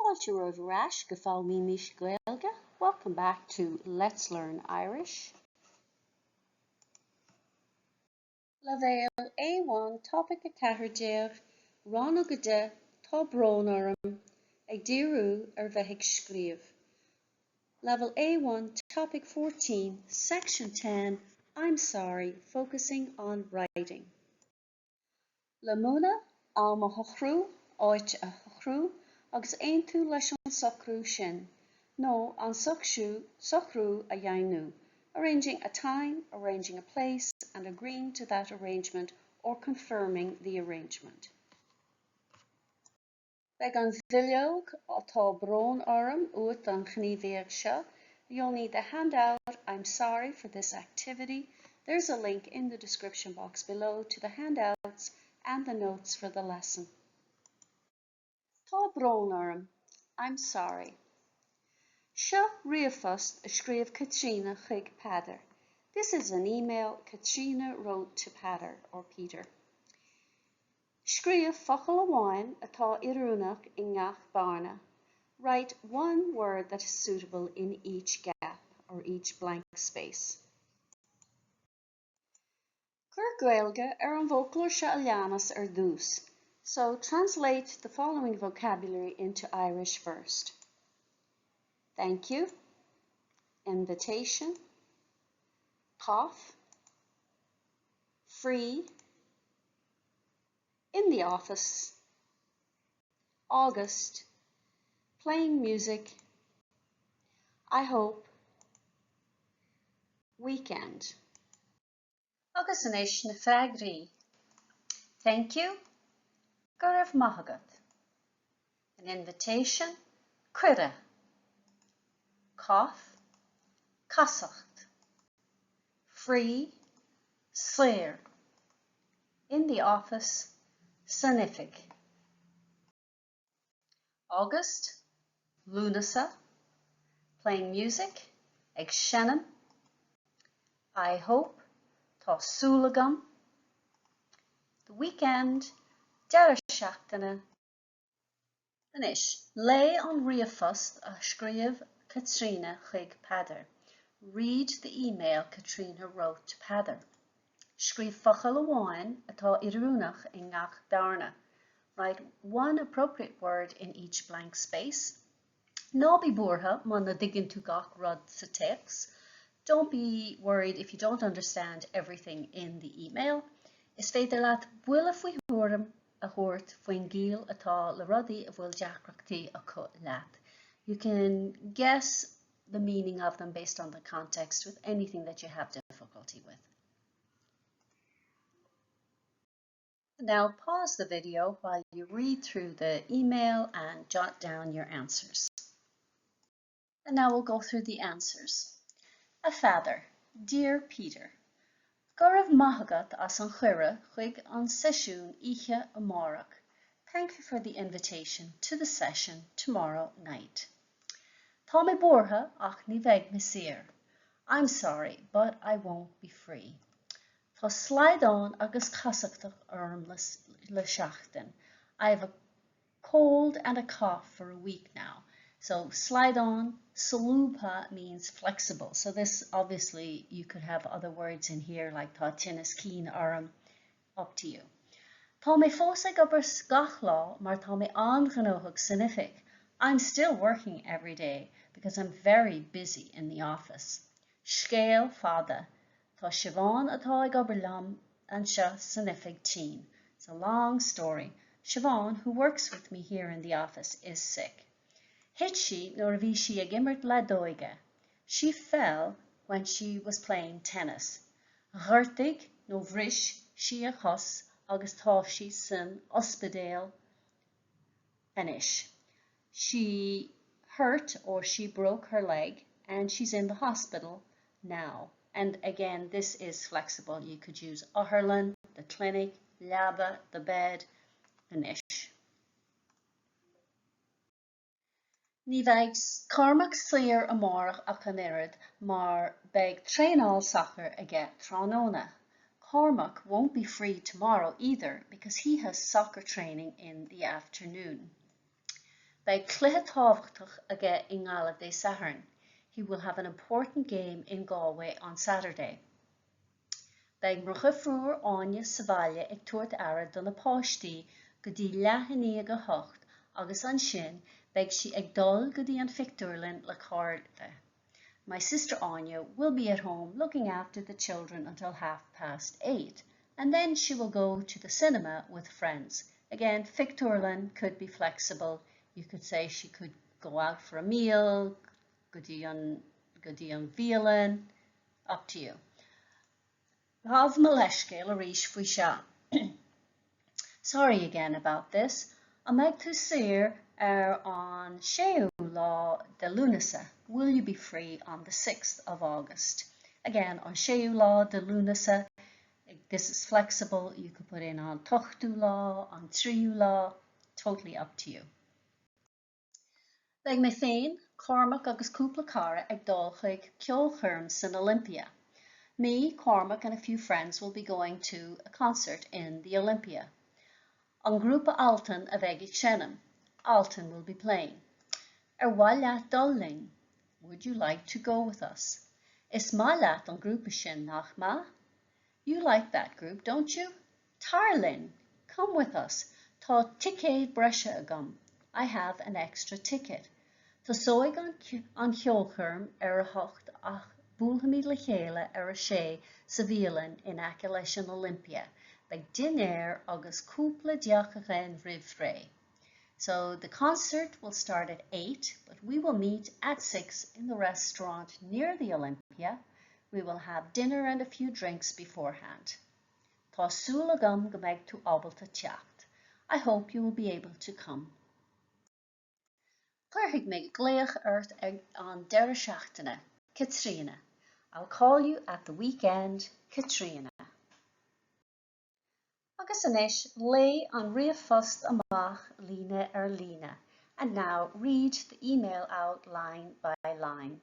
Fáilte romhaibh ar ais go Foghlaimímis Gaeilge, welcome back to Let's Learn Irish. Leibhéal A1 Topaic 14, Rannóg 10, Tá brón orm, ag díriú ar bheith ag scríobh. Level A1 Topic 14, Section 10, I'm sorry, focusing on writing. Le múineadh, am a shocrú, áit a shocrú agus aontú leis an socrú sin, nó an socrú a dheimhniú, arranging a time, arranging a place and agreeing to that arrangement or confirming the arrangement. Beidh an bhileog Tá brón orm uait don ghníomhaíocht seo. You'll need the handout I'm sorry for this activity. There's a link in the description box below to the handouts and the notes for the lesson. Tá brón orm. I'm sorry. Seo ríomhphost a scríobh Caitríona chuig Peadar. This is an email Caitríona wrote to Peadar or Peter. Scríobh focal amháin atá oiriúnach i ngach bearna. Write one word that is suitable in each gap or each blank space. Cuir Gaeilge ar an bhfoclóir seo a leanas ar dtús. So translate the following vocabulary into Irish first. Thank you, invitation, cough, free, in the office, August, playing music, I hope, weekend. Agus anois na freagraí. Thank you, go raibh maith agat. An invitation, cuireadh. Cough, casacht. Free, saor. In the office, san oifig. August, Lúnasa. Playing music, ag seinm. I hope, tá súil agam. The weekend, deireadh seachtaine. Anois, léigh an ríomhphost a scríobh Caitríona chuig Peadar. Read the email Caitríona wrote to Peadar. Scríobh focal amháin atá oiriúnach i ngach bearna. Write one appropriate word in each blank space. Ná bí buartha muna dtuigeann tú gach rud sa téacs. Don't be worried if you don't understand everything in the email. Is féidir leat buille faoi thuairim a thabhairt faoin gciall atá le rudaí a bhfuil deacrachtaí acu leat. You can guess the meaning of them based on the context with anything that you have difficulty with. Now pause the video while you read through the email and jot down your answers. And now we'll go through the answers. A Pheadair, Dear Peter, Go raibh maith agat as an chuireadh chuig an seisiún oíche amárach. Thank you for the invitation to the session tomorrow night. Tá mé buartha ach ní bheidh mé saor. I'm sorry, but I won't be free. Tá slaghdán agus casachtach orm le seachtain. I have a cold and a cough for a week now. So slaghdán, solúbtha means flexible. So this obviously you could have other words in here like tá tinneas cinn orm, up to you. Tá mé fós ag obair gach lá mar tá mé an-ghnóthach san oifig. I'm still working every day because I'm very busy in the office. Scéal fada. Tá Siobhán atá ag obair liom anseo san oifig tinn. It's a long story. Siobhán, who works with me here in the office, is sick. Thit sí nuair a bhí sí ag imirt leadóige. She fell when she was playing tennis. Ghortaigh nó bhris sí a cos agus tá sí san ospidéal anois. She hurt or she broke her leg and she's in the hospital now. And again, this is flexible. You could use otharlann, the clinic, leaba, the bed, anois. Ní bheidh Cormac saor amárach ach an oiread mar beidh traenáil sacair aige tráthnóna. Cormac won't be free tomorrow either because he has soccer training in the afternoon. Beidh cluiche tábhachtach aige i nGaillimh Dé Sathairn. He will have an important game in Galway on Saturday. Beidh mo dheirfiúr Áine sa bhaile ag tabhairt aire do na páistí go dtí leath i ndiaidh a hocht agus ansin beidh sí ag dul go dtí an phictiúrlann le cairde. My sister Áine will be at home looking after the children until half past 8 and then she will go to the cinema with friends. Again, phictiúrlann could be flexible. You could say she could go out for a meal, go dtí an, go dtí an bhialann, up to you. Gabh mo leithscéal arís faoi seo. Sorry again about this. An mbeidh tú saor ar an 6ú lá de Lúnasa? Will you be free on the 6th of August? Again, an 6ú lá de Lúnasa, this is flexible, you could put in an t-ochtú lá, an tríú lá, totally up to you. Beidh mé féin, Cormac agus cúpla cara ag dul chuig ceolchoirm san Olympia. Me, Cormac and a few friends will be going to a concert in the Olympia. An grúpa Altan a bheidh ag seinm. Altan will be playing. Ar mhaith leat dul linn? Would you like to go with us? Is maith leat an grúpa sin, nach maith? You like that group, don't you? Tar linn! Come with us. Tá ticéad breise agam. I have an extra ticket. Tosóidh an cheolchoirm ar a hocht ach buailfimid le chéile ar a sé sa bhialann in aice leis an Olympia. Beidh dinnéar agus cúpla deoch againn roimh ré. So the concert will start at 8, but we will meet at 6 in the restaurant near the Olympia. We will have dinner and a few drinks beforehand. Tá súil agam go mbeidh tú ábalta teacht. I hope you will be able to come. Cuirfidh mé glaoch ort ag an deireadh seachtaine, Caitríona. I'll call you at the weekend, Caitríona. Agus anois, léigh an ríomhphost amach líne ar líne. And now read the email out line by line.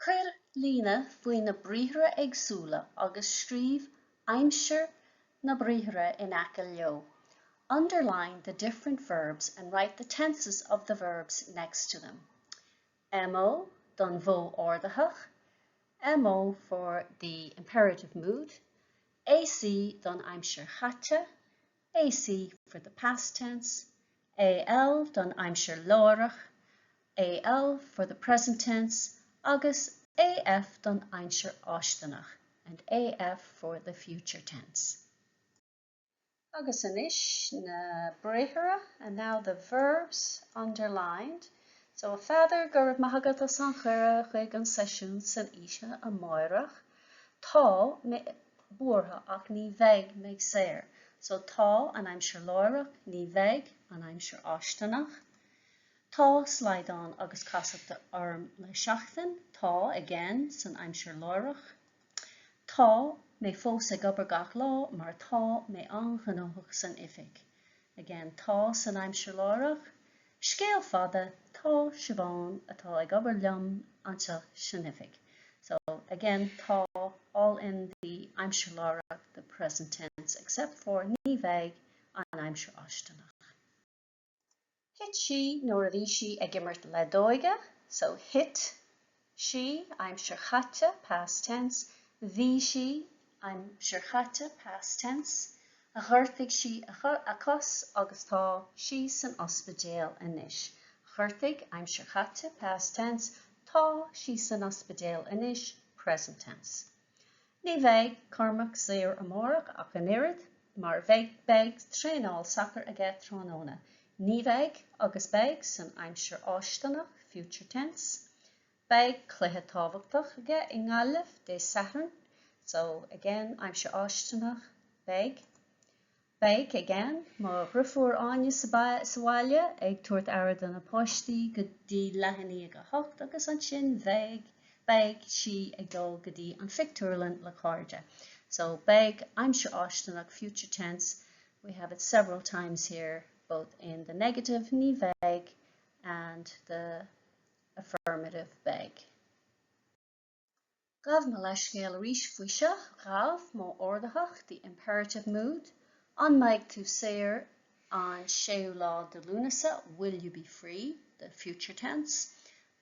Cuir líne faoi na briathra éagsúla agus scríobh aimsir na briathra in aice leo. Underline the different verbs and write the tenses of the verbs next to them. MO don mhodh ordaitheach, MO for the imperative mood, AC don aimsir chaite, AC for the past tense, AL don aimsir láithreach, AL for the present tense agus AF don aimsir fháistineach and AF for the future tense. Agus anois na briathra, and now the verbs underlined. So a Pheadair, go raibh maith agat as an chuireadh chuig an seisiún san oíche amárach. Tá mé buartha ach ní bheidh mé saor. So tá an aimsir láithreach, ní bheidh an aimsir fháistineach. Tá slaghdán agus casacht orm le seachtain, tá again san aimsir láithreach. Tá mé fós ag obair gach lá mar tá mé an-ghnóthach san oifig. Again tá san aimsir láithreach. Scéal fada, tá Siobhán atá ag obair liom anseo san oifig. So again tá all in the aimsir láithreach, the present tense, except for ní bheidh an aimsir fháistineach. Thit sí nuair a bhí sí ag imirt leadóige, so thit sí, aimsir chaite, past tense, bhí sí, aimsir chaite, past tense, ghortaigh sí a cos agus tá sí san ospidéal anois. Ghortaigh, aimsir chaite, past tense, tá sí san ospidéal anois, present tense. Ní bheidh Cormac saor amárach ach an oiread, mar bheidh beidh traenáil sacair aige tráthnóna. Ní bheidh agus beidh san aimsir fháistineach, future tense. Beidh cluiche tábhachtach aige i nGaillimh Dé Sathairn, so again aimsir fháistineach, beidh. Beidh, again, mo dhriofúr Áine sa bhaile ag tabhairt aire do na páistí go dtí leath i ndiaidh a hocht agus ansin bheidh, beidh, sí ag dul go dtí an phictiúrlann le cairde. So, beidh, aimsir fháistineach, future tense, we have it several times here, both in the negative, ní bheidh, and the affirmative, beidh. Gabh mo leithscéal arís faoi seo, gabh, modh ordaitheach, the imperative mood. An mbeidh tú saor an séú lá de Lúnasa, will you be free, the future tense.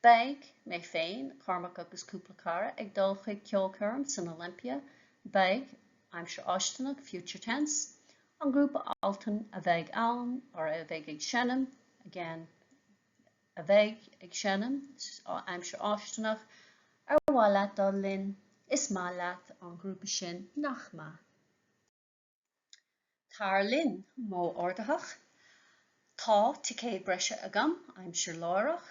Beidh, mé féin, Cormac agus cúpla cara ag dul chuig ceolchoirm san Olympia. Beidh, aimsir fháistineach, future tense. An grúpa Altan a bheidh ann, or a bheidh ag seinm, again, a bheidh ag seinm, aimsir fháistineach, ar mhaith leat dul linn, is maith leat an grúpa sin, nach maith? Tar linn, modh ordaitheach, tá ticéad breise agam, aimsir láithreach,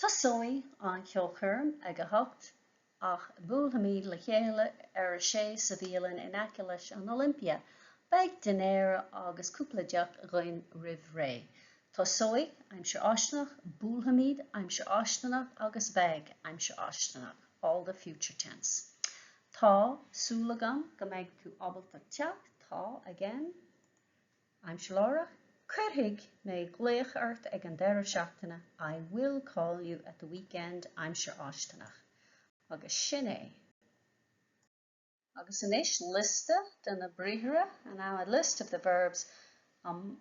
tosóidh an cheolchoirm ag a hocht, Ach buailfimid le chéile ar a sé sa bhialann in aice leis an Olympia. Beidh dinnéar agus cúpla deoch againn roimh ré. Tosóidh, aimsir fháistineach, buailfimid, aimsir fháistineach, agus beidh, aimsir fháistineach, all the future tense. Tá súil agam go mbeidh tú ábalta teacht, tá, again, aimsir láithreach, Cuirfidh mé glaoch ort ag an deireadh seachtaine, I will call you at the weekend, aimsir fháistineach. Agus sin é. Agus anois liosta de na briathra, and now a list of the verbs um,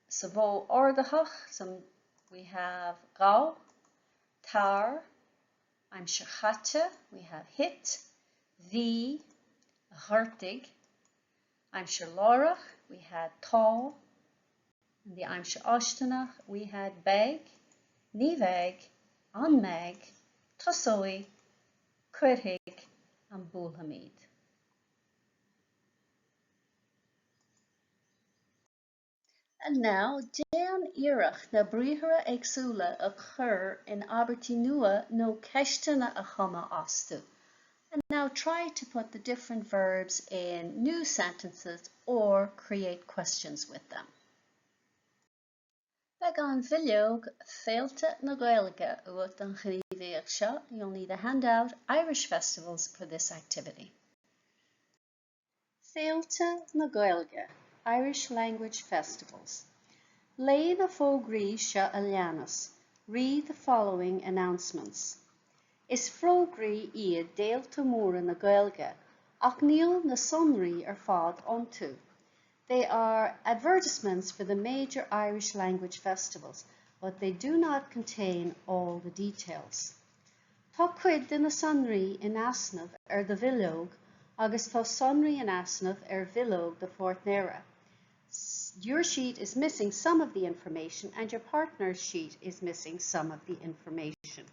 sa mhodh ordaitheach, so we have gabh, tar, aimsir chaite, we have thit, bhí, ghortaigh, Aimsir láithreach, we had tá, in the aimsir fháistineach, we had beidh, ní bheidh, an mbeidh, tosóidh, cuirfidh, and buailfimid. And now, déan iarracht na briathra éagsúla a chur in abairtí nua nó ceisteanna a chumadh astu. And now try to put the different verbs in new sentences or create questions with them. Beidh an bhileog Féilte na Gaeilge uait don ghníomhaíocht seo. You'll need the handout Irish Festivals for this activity. Féilte na Gaeilge, Irish Language Festivals. Léigh na fógraí seo a leanas, Read the following announcements. Is fógraí iad d'fhéilte móra na Gaeilge, ach níl na sonraí ar fad iontu. They are advertisements for the major Irish language festivals, but they do not contain all the details. Tá cuid de na sonraí in easnamh ar do bhileog agus tá sonraí in easnamh ar bhileog do pháirtnéara. Your sheet is missing some of the information and your partner's sheet is missing some of the information.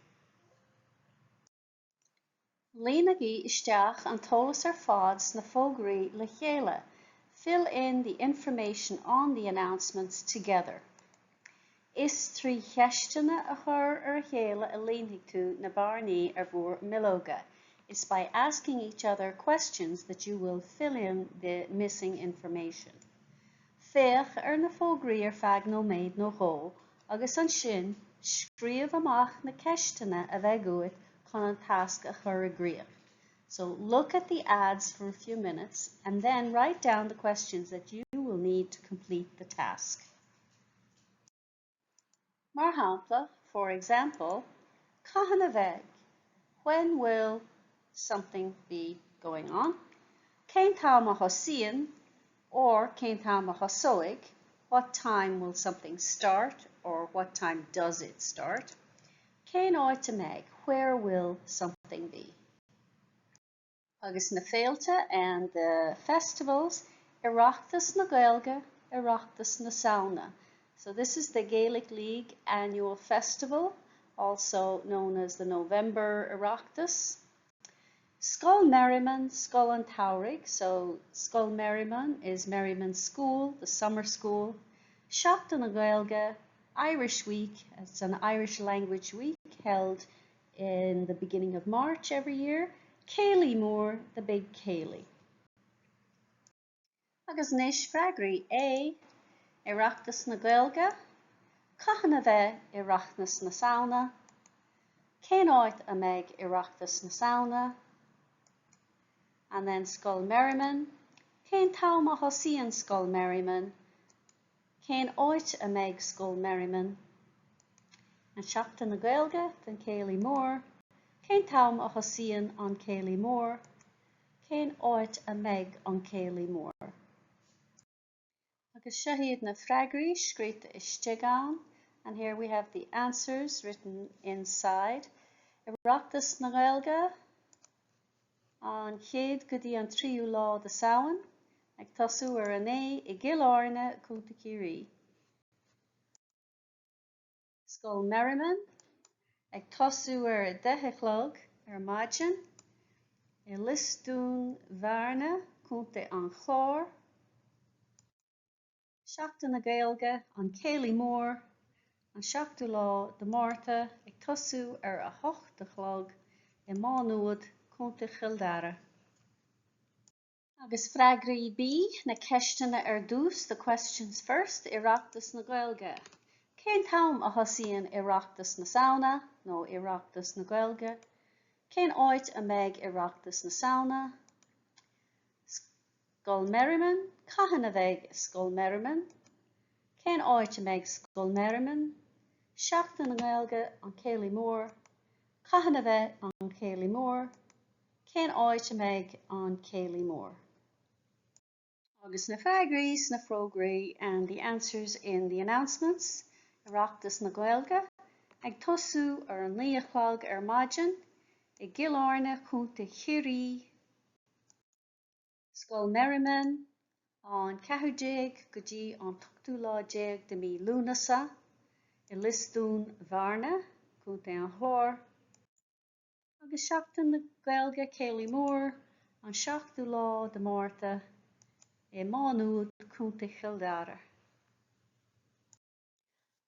Líonaigí isteach an t-eolas ar fad sna fógraí le chéile. Fill in the information on the announcements together. Is trí cheisteanna a chur ar a chéile a líonfaidh tú na bearnaí ar bhur mbileoga. It's by asking each other questions that you will fill in the missing information. Féach ar na fógraí ar feadh nóiméad nó dhó agus ansin scríobh amach na ceisteanna a bheidh uait chun an tasc a chur i gcrích. So look at the ads for a few minutes and then write down the questions that you will need to complete the task. Mar shampla, for example, cathain a bheidh, when will something be going on? Cén t-am a thosaíonn or cén t-am a thosóidh, what time will something start or what time does it start? Cén áit a mbeidh, where will something be? Agus na féilte and the festivals, Oireachtas na Gaeilge, Oireachtas na Samhna. So this is the Gaelic League annual festival, also known as the November Oireachtas. Scoil Merriman, Scoil an tSamhraidh. So Scoil Merriman is Merriman School, the summer school. Seachtain na Gaeilge, Irish Week, it's an Irish language week held in the beginning of March every year. Céilí Mór, the big céilí. Agus anois freagraí A, Oireachtas na Gaeilge, Cathain a bheidh Oireachtas na Samhna, Cén áit a mbeidh Oireachtas na Samhna, and then Scoil Merriman, Cén t-am a thosaíonn Scoil Merriman, Cén áit a mbeidh Scoil Merriman? An Seachtain na Gaeilge den Céilí Mór, Cén t-am a thosaíonn an Céilí Mór? Cén áit a mbeidh an Céilí Mór? Agus seo iad na freagraí scríte istigh ann, and here we have the answers written inside. Oireachtas na Gaeilge, An 1ú go dtí an 3ú lá de Samhain, ag tosú ar a 9 i gCill Airne, Co. Chiarraí. Scoil Merriman, ag tosú ar a 10 a chlog ar maidin i Lios Dúin Bhearna, Co. an Chláir. Seachtain na Gaeilge, An Céilí Mór, an 7ú lá de Márta, ag tosú ar a 8 a chlog i Má Nuad, Co. Chill Dara. Agus freagraí B, na ceisteanna ar dtús, the questions first, Oireachtas na Gaeilge. Cén t-am a thosaíonn Oireachtas na Samhna, nó Oireachtas na Gaeilge? Cén áit a mbeidh Oireachtas na Samhna? Scoil Merriman, Cathain a bheidh Scoil Merriman? Cén áit a mbeidh Scoil Merriman? Seachtain na Gaeilge, An Céilí Mór, Cathain a bheidh an Céilí Mór? Cén áit a mbeidh an Céilí Mór? Agus na freagraí sna fógraí and the answers in the announcements, Oireachtas na Gaeilge, ag tosú ar a 9 a chlog ar maidin i gCill Airne, Contae Chiarraí, Scoil Merriman, an 14ú go dtí an t-ochtú lá déag de mí Lúnasa, i Lios Dúin Bhearna, Co. an Chláir, agus Seachtain na Gaeilge Céilí Mór, an 7ú lá de Márta, i Má Nuad, Co. Chill Dara.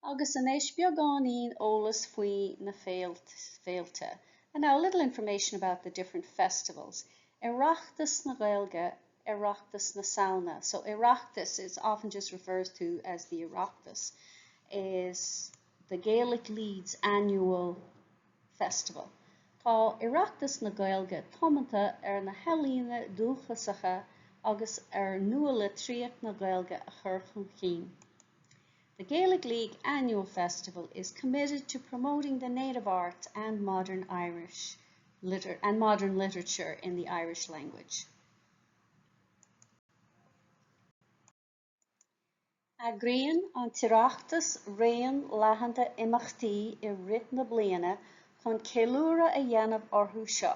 Agus anois beagáinín eolas faoi na féilte. And now a little information about the different festivals. Oireachtas na Gaeilge, Oireachtas na Samhna. So Oireachtas is often just refers to as the Oireachtas, is the Gaelic League's annual festival. Tá Oireachtas na Gaeilge tiomanta ar na healaíona dúchasacha agus ar nualitríocht na Gaeilge a chur chun cinn. The Gaelic League Annual Festival is committed to promoting the native arts and modern Irish liter and modern literature in the Irish language. Eagraíonn an tOireachtas raon leathan d'imeachtaí i rith na bliana chun ceiliúradh a dhéanamh orthu seo,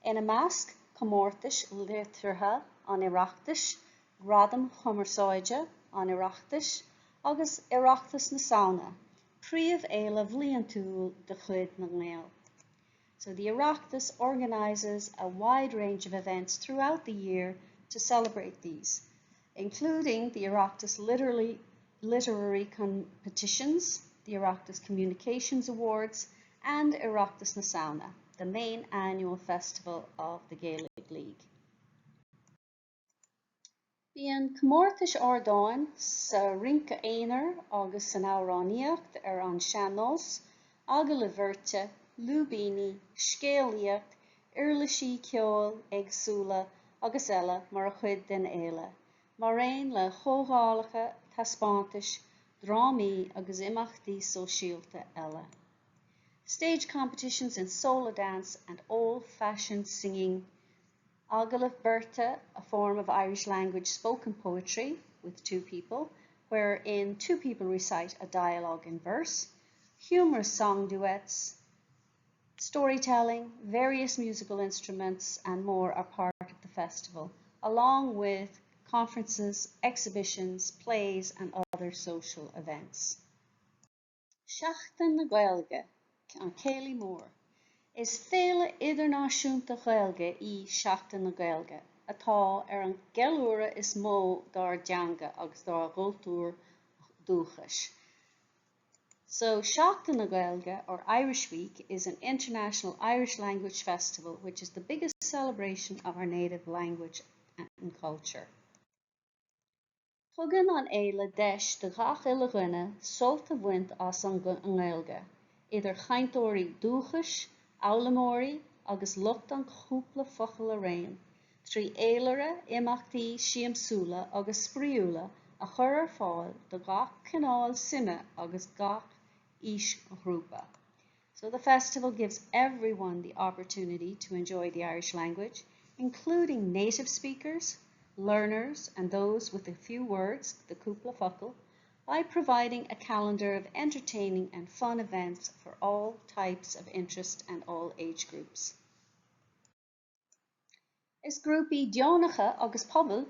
ina measc comórtais liteartha an Oireachtais, Gradaim Chumarsáide an Oireachtais agus Oireachtas na Samhna, príomhfhéile bhliantúil de chuid na nGael. So the Oireachtas organises a wide range of events throughout the year to celebrate these, including the Oireachtas literally, literary competitions, the Oireachtas Communications Awards, and Oireachtas na Samhna, the main annual festival of the Gaelic League. Bíonn comórtais ardáin sa rince aonair agus san amhránaíocht ar an sean-nós, agallaimh bheirte, lúibíní, scéalaíocht, uirlisí ceoil éagsúla agus eile mar chuid den fhéile, mar aon le comhdhálacha, taispeántais, drámaí agus imeachtaí sóisialta eile. Stage competitions in solo dance and old-fashioned singing Agallamh beirte, a form of Irish language spoken poetry with two people, wherein two people recite a dialogue in verse, humorous song duets, storytelling, various musical instruments and more are part of the festival, along with conferences, exhibitions, plays and other social events. Seachtain na Gaeilge, an Céilí Mór. Is féile idirnáisiúnta Ghaeilge í Seachtain na Gaeilge, atá ar an gceiliúradh is mó dár dteanga agus dár gcultúr dúchais. So Seachtain na Gaeilge, or Irish Week, is an international Irish language festival which is the biggest celebration of our native language and culture. Tugann an fhéile deis do gach uile dhuine sult a bhaint as an nGaeilge, idir chainteoirí dúchais, fhoghlaimeoirí agus lucht an chúpla focal araon, trí fhéilire imeachtaí siamsúla agus spraíúla a chur ar fáil do gach cineál suime agus gach aoisghrúpa. So the festival gives everyone the opportunity to enjoy the Irish language, including native speakers, learners and those with a few words, the cúpla focal, by providing a calendar of entertaining and fun events for all types of interest and all age groups. Is grúpaí deonacha agus pobail,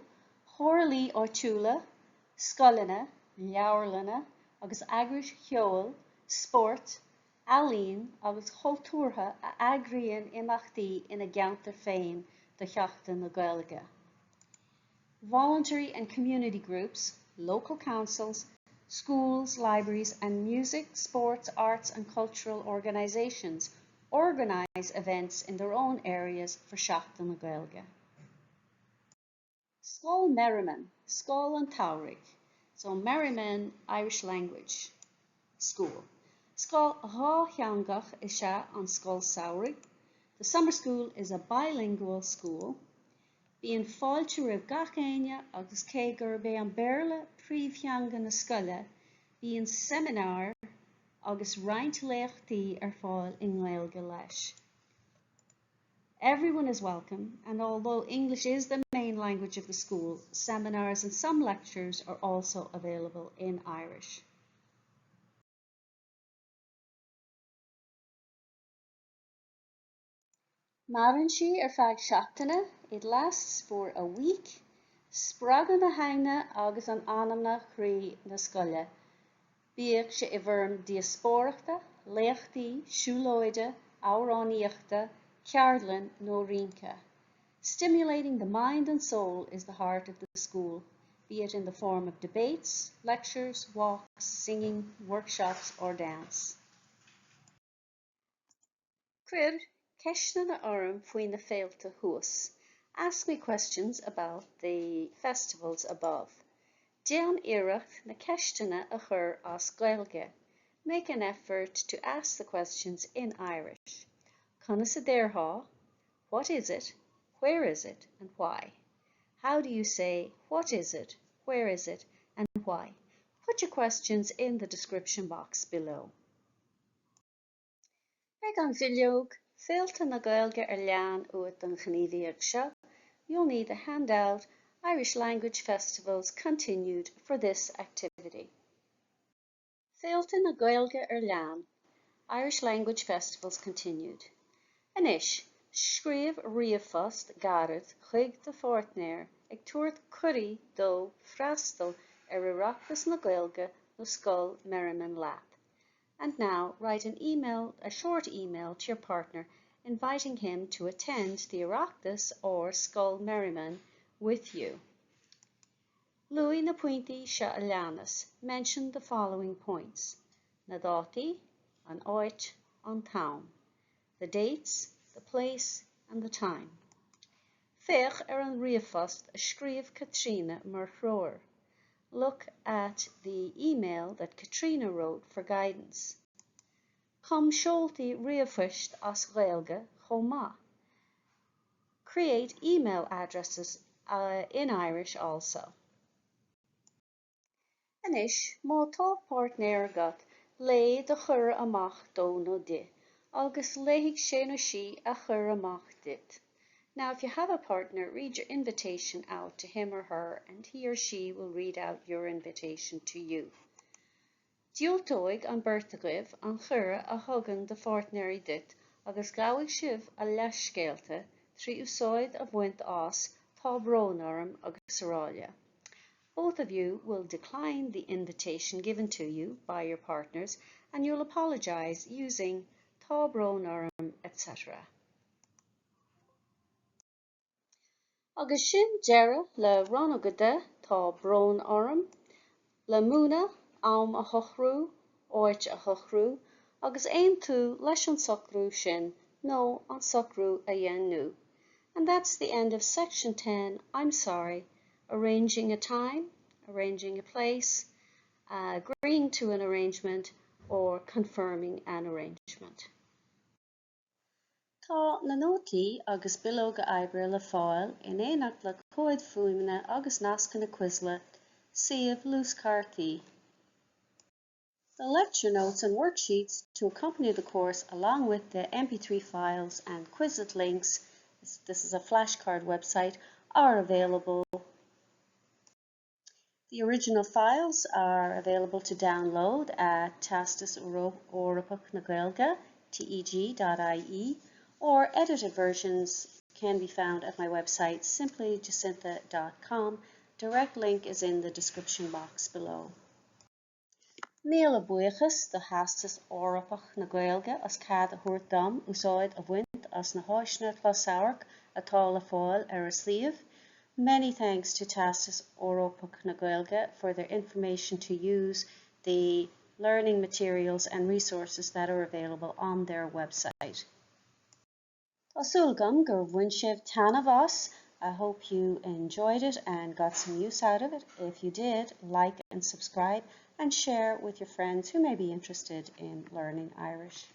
chomhairlí áitiúla, scoileanna, leabharlanna agus eagrais cheoil, spóirt, ealaíon agus chultúrtha a eagraíonn imeachtaí ina gceantar féin do Sheachtain na Gaeilge. Voluntary and community groups, local councils, schools, libraries and music, sports, arts and cultural organisations organise events in their own areas for Seachtain na Gaeilge. Scoil Merriman, Scoil an tSamhraidh. So Merriman Irish Language School. Scoil dhátheangach is ea an Scoil Samhraidh. The summer school is a bilingual school. Bíonn fáilte roimh gach éinne agus cé gurb é an Béarla príomhtheanga na scoile, bíonn seimineáir agus roinnt léachtaí ar fáil i nGaeilge leis. Everyone is welcome, and although English is the main language of the school, seminars and some lectures are also available in Irish. Maireann sí ar feadh seachtaine, it lasts for a week, Spreagann na haigne agus an anamna croí na scoile, bíodh sé i bhfoirm díospóireachta, léachtaí, siúlóide, amhránaíochta, ceardlann nó rince. Stimulating the mind and soul is the heart of the school, be it in the form of debates, lectures, walks, singing, workshops or dance. Cuir ceisteanna orm faoi na féilte thuas. Ask me questions about the festivals above. Déan iarracht na ceisteanna a chur as Gaeilge. Make an effort to ask the questions in Irish. Conas a déarfá? What is it? Where is it? And why? How do you say, what is it? Where is it? And why? Put your questions in the description box below. Beidh an bhileog Féilte na Gaeilge ar lean uait don ghníomhaíocht seo. You'll need the handout Irish Language Festivals Continued for this activity. Féilte na Gaeilge ar lean, Irish Language Festivals Continued. Anois, scríobh ríomhphost gairid chuig do pháirtnéir ag tabhairt cuiridh dó freastal ar Oireachtas na Gaeilge nó Scoil Merriman leat. And now write an email, a short email to your partner inviting him to attend the Oireachtas or Scoil Merriman with you. Luaigh na pointí seo a leanas. Mention the following points. Na dátaí, an áit, an t-am. The dates, the place and the time. Féach ar an ríomhphost a scríobh Caitríona mar threoir. Look at the email that Caitríona wrote for guidance. Cum seoltaí ríomhphoist as Gaeilge chomh maith. Create email addresses in Irish also. Anois, má tá páirtnéir agat, léigh do chuireadh amach dó nó di, agus léifidh sé nó sí a chuireadh amach duit. Now, if you have a partner, read your invitation out to him or her, and he or she will read out your invitation to you. Diúltóidh an bheirt agaibh an cuireadh a thugann do pháirtnéirí duit agus gabhfaidh sibh a leithscéalta trí úsáid a bhaint as "tá brón orm" agus araile. Both of you will decline the invitation given to you by your partners and you'll apologise using "tá brón orm" etc. Agus sin deireadh le Rannóg 10, Tá Brón Orm, le múineadh, am a shocrú, áit a shocrú, agus aontú leis an socrú sin nó an socrú a dheimhniú. And that's the end of section 10, I'm sorry, arranging a time, arranging a place, agreeing to an arrangement, or confirming an arrangement. Tá na nótaí agus bileoga oibre le fáil in éineacht le comhaid fuaime agus nascanna Quizlet, suíomh luaschártaí. The lecture notes and worksheets to accompany the course along with the MP3 files and Quizlet links, this is a flashcard website, are available. The original files are available to download at Teastas Eorpach na Gaeilge, teg.ie, or edited versions can be found at my website simplyjacintha.com. Direct link is in the description box below. Míle buíochas do Theastas Eorpach na Gaeilge as cead a thabhairt dom úsáid a bhaint as na háiseanna closamhairc atá le fáil ar a suíomh. Many thanks to Teastas Eorpach na Gaeilge for their information to use the learning materials and resources that are available on their website. Tá súil agam gur bhain sibh taitneamh as. I hope you enjoyed it and got some use out of it. If you did, like and subscribe and share with your friends who may be interested in learning Irish.